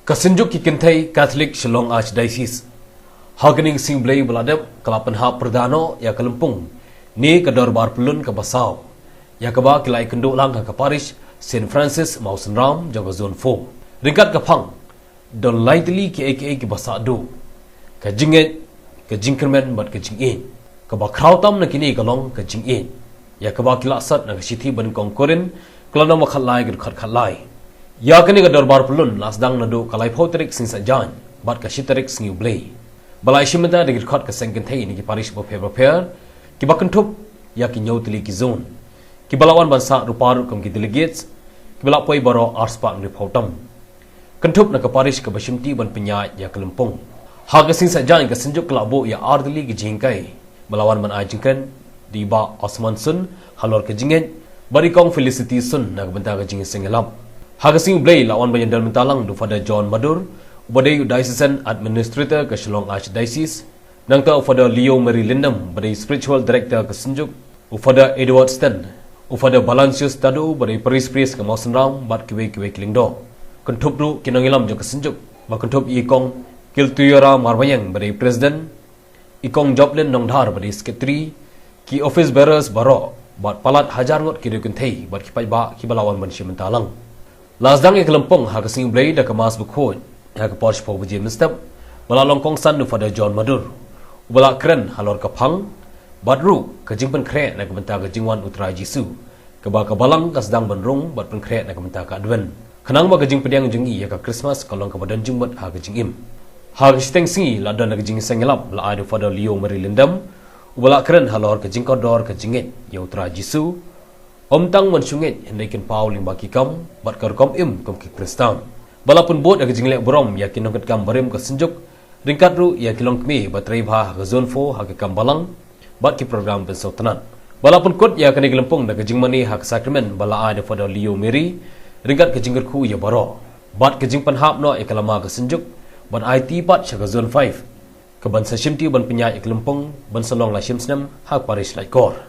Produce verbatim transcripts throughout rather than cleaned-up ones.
Ka Synjuk ki Kynthei Katholik Shillong Archdiocese ha kane ka sngi U Blei ba la dep ka la pynhap pyrda noh ïa ka lympung ne ka dorbar pyllun kaba saw, ïa kaba ki la ïakynduh lang ha ka parish Saint Francis Mawsynram jong ka Zone four. Ryngkat ka phang don lai tylli kiei kiei kiba sah duh: ka jingngeit, ka jingkyrmen bad ka jingïeit. Kaba khraw tam na kine ka long ka jingïeit, ïa kaba ki la sot na ka shithi banyngkong Korinth ka lynnong ba khatlai, ka dkhot khatlai. Ïa kane ka dorbar pyllun la sdang naduh ka laiphew tarik sngi Saitjaiñ bad ka shi tarik sngi U Blei, ba la ïashim bynta da ki dkhot ka seng kynthei na ki parish bapher bapher, kiba kynthup ïa ki hynñiew tylli ki zone, kiba la wan ban sah ruh pat ruh kum ki delegates, kiba la poi baroh arspah hynriewphew tam. Kynthup na ka parish kaba shimti ban pynïaid ïa ka lympung. Ha ka sngi Saitjaiñ ka Synjuk ka la buh ïa ar tylli ki jinghikai ba la wan ban ai jingkren da i Bah Osman Sun halor ka jingngeit bad i Kong Felicity Sun na ka bynta ka jingïaseng ïalap. Ha ka sngi U Blei la wan ban ïadon bynta lang da u Father John Madur, uba dei u Diocesan Administrator ka Shillong Archdiocese, nangta u Father Leo Mary Lyndam, ba dei Spiritual Director ka Synjuk, u Father Edward Sten, u Father Balancius Tadu, ba dei Parish Priest ka Mawsynram, bad kiwei kiwei ki lyngdoh. Kynthup ruh ki nongïalam jong ka Synjuk, ba kynthup ïa i Kong Kiltuyora Marwayang, ba dei President, i Kong Joplin Nongdhar, ba dei Secretary, ki office bearers baroh, bad palat hajar ngut ki riewkynthei bad ki paidbah kiba la wan ban shim bynta lang. La sdang ïa ka lympung ha ka sngi U Blei da ka Mass bakhuid ha ka por shiphew baje mynstep, ba la long kongsan da u Father John Madur, uba la kren halor ka phang bad ruh ka jingpynkhreh na ka bynta ka jingwan u Trai Jisu, kaba ka Balang ka sdang ban rung bad pynkhreh na ka bynta ka Advent, khnang ba ka jingpdiang jong ngi ïa ka Christmas ka long kaba don jingmut ha ka jingim. Ha ka shiteng sngi la don da ka jingïaseng ïalap, la ai da u Father Leo Mary Lyndam, uba la kren halor ka jingkordor ka jingngeit ïa u Trai Jisu, ym tang ban shu ngeit hynrei kin paw lyngba ki kam bad ka rukom im kum ki Khristan. Ba la pynbud ïa ka jingleh burom ïa ki nongkitkam barim ka Synjuk, ryngkat ruh ïa ki longkmie ba trei bha ha ka Zone four ha ka kam Balang bad ki program pynsngewtynnat. Ba la pynkut ïa kane ka lympung da ka jingmane ha ka sakramen ba la ai da u Father Leo Mary, ryngkat ka jingkyrkhu ïa baroh bad ka jingpynhap noh ïa ka lama ka Synjuk ban aiti pat sha ka Zone five, kaban sa shimti ban pynïaid ïa ka lympung ban sa long la shim snem ha ka parish Laitkor.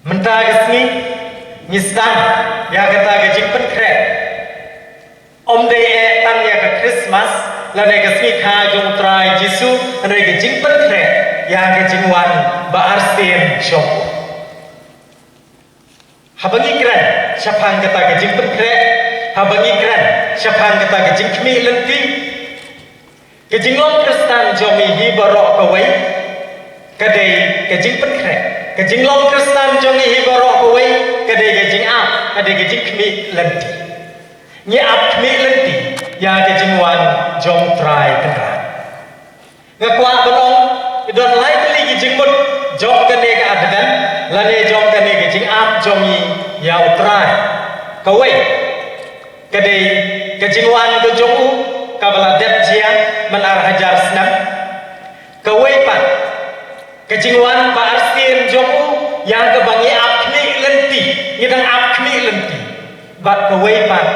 Mynta ka sngi ngi sdang ïa kata ka jingpynkhreh. Ym dei eh tang ïa ka Christmas lane ka sngi kha jong u Trai Jisu, hynrei ka jingpynkhreh ïa ka jingwan ba arsien jong u. Haba ngi kren shaphang kata ka jingpynkhreh, haba ngi kren shaphang kata ka jingkhmih lynti, ka jinglong Khristan jong ngi hi baroh kawei ka dei ka jingpynkhreh. Ka jinglong Khristan jong ngi hi baroh kawei ka dei ka jingap, ka dei ka jingkhmih lynti. Ngi ap khmih lynti ïa ka jingwan jong u Trai Kynrad. Nga kwah ban ong, don lai tylli ki jingmut jong kane ka Advent lane jong kane ka jingap jong ngi ïa u Trai. Kawei ka dei ka jingwan ka jong u kaba la dep jia man ar hajar snem. Kawei pat ka jingwan ba arsien jong u ïa kaba ngi ap khmih lynti, ngi dang ap khmih lynti. Bad kawei pat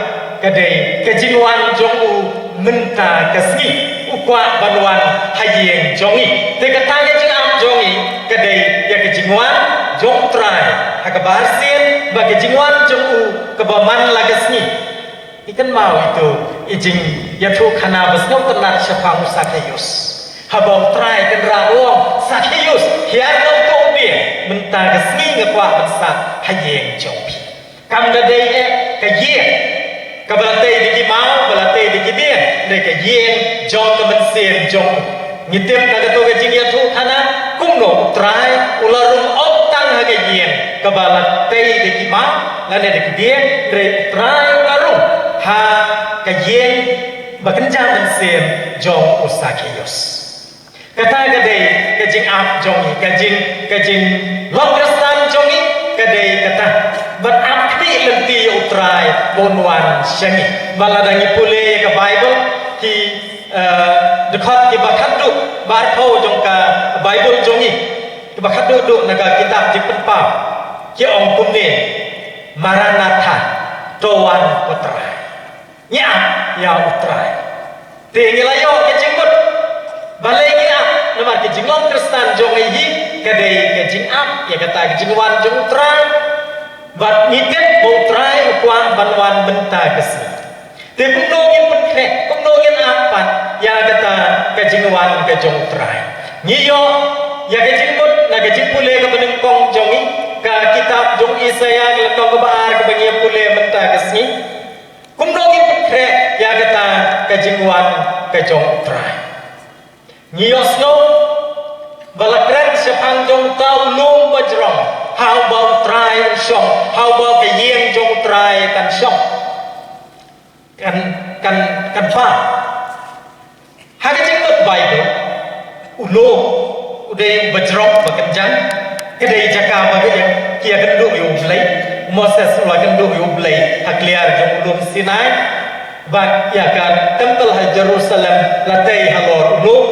ka dei ka jingwan jong u mynta ka sngi, u kwah ban wan ha ïing jong ngi. Te kata ka jingap jong ngi ka dei ïa ka jingwan jong u Trai ha kaba arsien, bad ka jingwan jong u kaba man la ka sngi. Ngi kynmaw ïa itu i jingïathuhkhana ba sngewtynnat shaphang u Sakheus. Haba u Trai Kynrad u ong, Sakheus, hiar noh to u dieng, mynta ka sngi nga kwah ban sah ha ïing jong phi. Kam da dei eh ka ïing kaba la tei da ki maw, ba la tei da ki dieng, hynrei ka ïing jong ka mynsiem jong u. Ngi tip na kato ka jingïathuhkhana kumno u Trai u la rung ym tang ha ka ïing kaba la tei da ki maw lane da ki dieng, hynrei u Trai u la rung ha ka ïing ba kynja mynsiem jong u Sakheus. Kata ka dei ka jingap jong ngi, ka jing, ka jinglong Khristan jong ngi ka dei kata. Ban ap khmih lynti ïa u Trai Bun wan sha ngi. Ba lada ngi pule ïa ka Baibl, ki, eh, dkhot kiba khatduh ba arphew jong ka Baibl jong ngi, kiba khatduh duh na ka kitab Jingpynpaw, ki ong kumne: Maranatha, to wan ko Trai. Ngi ap ïa u Trai. Te ngi la ïoh ka jingmut. Balei ngi ap? Namar ka jinglong Khristan jong ngi hi ka dei ka jingap ïa kata ka jingwan jong u Trai. Bad ngi tip ba u Trai u kwah ban wan mynta ka sngi. Te kumno ngin pynkhreh, kumno ngin ap pat ïa kata ka jingwan ka jong u Trai? Ngi ïoh ïa ka jingmut na ka jingpule kaba nyngkong jong ngi, ka kitab jong Isaïah, ka lynnong kaba ar kaba ngi pule mynta ka sngi. Kumno ngin pynkhreh ïa kata ka jingwan ka jong u Trai? Ngi ïohsngew ba la kren shaphang jong uta u lum ba jrong, ha uba u Trai un shong, ha uba ka ïing jong u Trai kan shong. Kan, kan, kan pha. Ha ka jingmut Baibl, u lum u dei uba jrong, uba kynjang, ka dei jaka ba ki ïa, ki ïakynduh ïa U Blei. U Moses u la kynduh ïa U Blei ha kliar jong u lum Sinai. Bad ïa ka templ ha Jerusalem la tei halor u lum.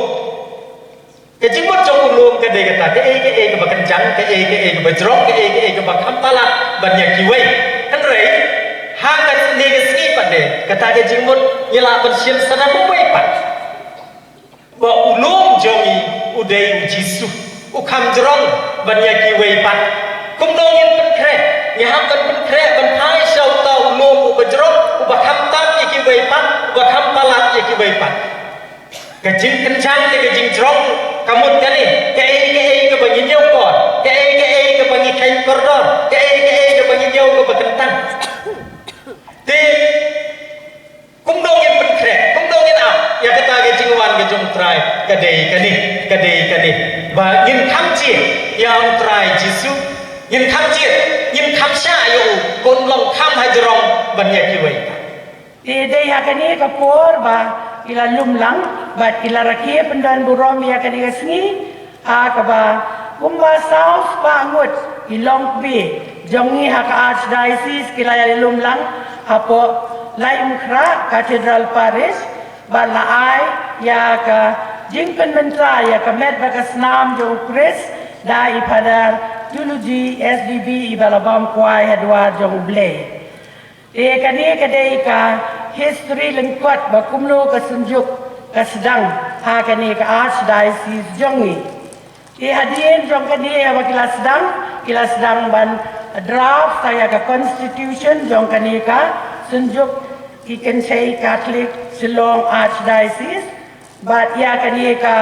Ka jingmut jong u lum ka dei kata, kaei kaei kaba kynjang, kaei kaei kaba jrong, kaei kaei kaba kham palat ban ïa kiwei. Hynrei ha kane ka sngi pat de, kata ka jingmut ngi lah ban shim sa na kawei pat. Ba u lum jong ngi u dei u Jisu, u kham jrong ban ïa kiwei pat. Kumno ngin pynkhreh? Ngi hap ban pynkhreh ban phai sha uta u lum uba jrong, uba kham tam ïa kiwei pat, uba kham palat ïa kiwei pat. Ka jingkynjang te ka jingjrong ka mut kane, kaei kaei kaba ngi ñiew kor, kaei kaei kaba ngi kheiñ kordor, kaei kaei kaba ngi ñiew kaba kyntang. Te kumno ngin pynkhreh, kumno ngin ap ïa kata ka jingwan ka jong u Trai? Ka dei kane, ka dei kane. Ba ngin kham jied ïa u Trai Jisu, ngin kham jied, ngin kham shah ïa u, ba un long kham hajrong ban ïa kiwei. Te dei ha kane ka por ba ki la lum lang bad ki la rakhe pyndon burom ïa kane ka sngi, ha kaba kumba saw spah ngut ki longkmie jong ngi ha ka Archdiocese ki la ïa lum lang hapoh Laitumkhrah Cathedral Parish, bad la ai ïa ka jingpynmynta ïa ka met bad ka snam jong u Khrist da i Phadar Tuluji S D B, iba la bam kwai ha dwar jong U Blei. Te kane ka dei ka history lyngkot ba kumno ka Synjuk ka sdang ha kane ka Archdiocese jong ngi. Te hadien jong kane haba ki la sdang, ki la sdang ban draft ïa ka constitution jong kane ka Synjuk ki Kynthei Catholic Shillong Archdiocese. Bad ïa kane ka,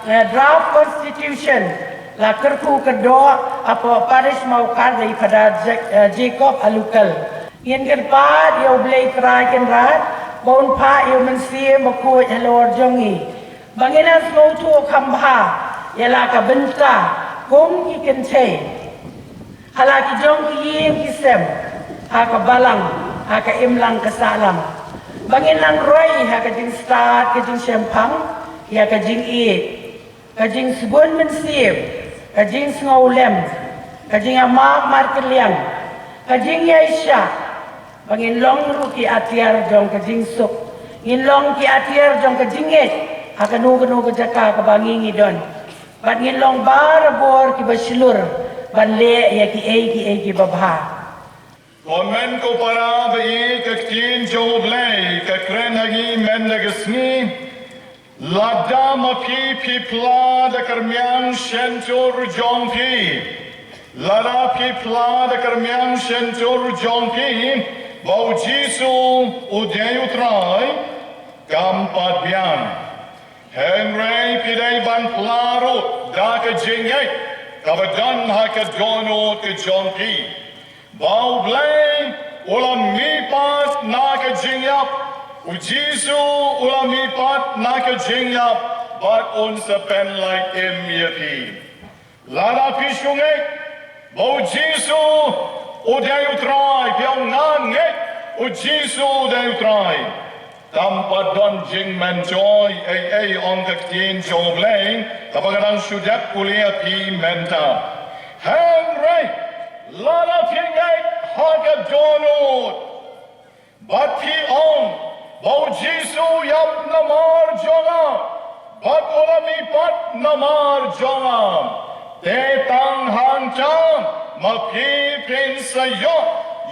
eh, draft constitution la kyrkhu kyrdoh hapoh Parish Mawkhar da i Phadar Ja-, eh, Jacob Alukal. Ngin kyrpad ïa U Blei Trai Kynrad ba un phah ïa U Mynsiem Bakhuid halor jong ngi, ba ngin nang sngewthuh kham bha ïa la ka bynta kum ki kynthei ha la ki jong ki ïing ki sem, ha ka balang, ha ka imlang ka sahlang. Ba ngin nang roi ha ka jingstad, ka jingshemphang ïa ka jingïeit, ka jingsbun mynsiem, ka jingsngewlem, ka jingïamap markylliang, ka jingïaishah. Ba ngin long ruh ki atiar jong ka jingsuk, ngin long ki atiar jong ka jingngeit ha kano kano ka jaka kaba ngi ngi don. Bad ngin long barabor kiba shlur ban leh ïa kiei kiei kiba bha. Ko hynmen ko para ba ïeit, ka ktien jong U Blei ka kren ha ngi mynta ka sngi. Lada ma phi phi phla da ka rmiang shyntur jong phi, lada phi phla da ka rmiang shyntur jong phi ba U Jisu u dei U Trai, kam pat biang. Hynrei phi dei ban phla ruh da ka jingngeit kaba don ha ka dohnud ka jong phi, ba U Blei u la mihpat na ka jingïap, U Jisu u la mihpat na ka jingïap, bad un sa pynlait im ïa phi. Lada phi shu ngeit ba U Jisu u dei U Trai, phi ong, nga ngeit U Jisu u dei U Trai, tam pat don jingmyntoi ei ei, ong ka ktien jong U Blei, kaba ka dang shu dep pule ïa phi mynta. Hynrei lada phi ngeit ha ka dohnud, Ïap namar jong nga, bad u la mihpat namar jong nga. Te tang hangta ma phi phin sa ïoh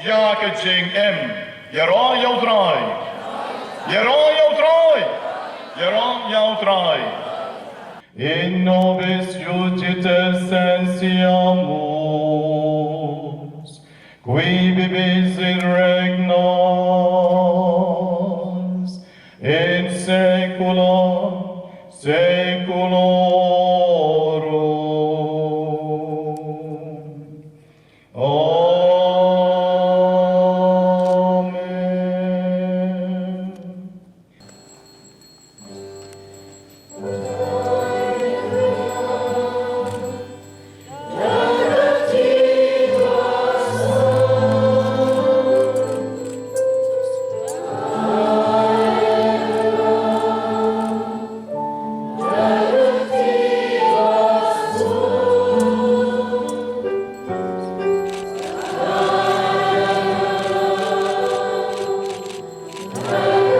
ïa ka jingim. Ïaroh ïa U Trai. Ïaroh ïa U Trai. Ïaroh ïa U Trai. In nobis juditas sentiamus, qui vivis et regnas in saecula saeculorum. Amen.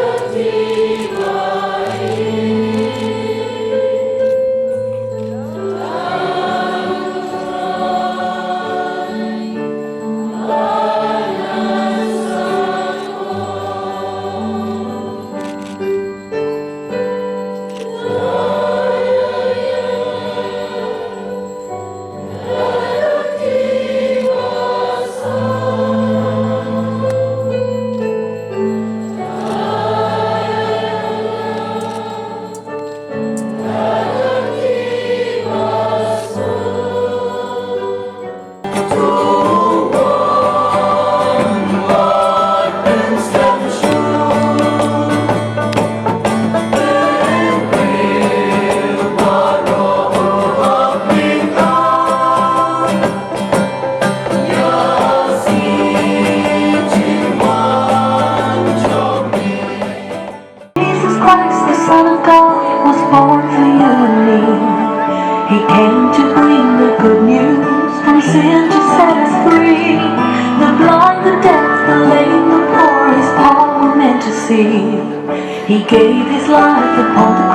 Jesus Christ, the Son of God, was born for you and me. He came to bring the good news, from sin to set us free. The blind, the deaf, the lame, the poor, his power meant to see. He gave his life upon the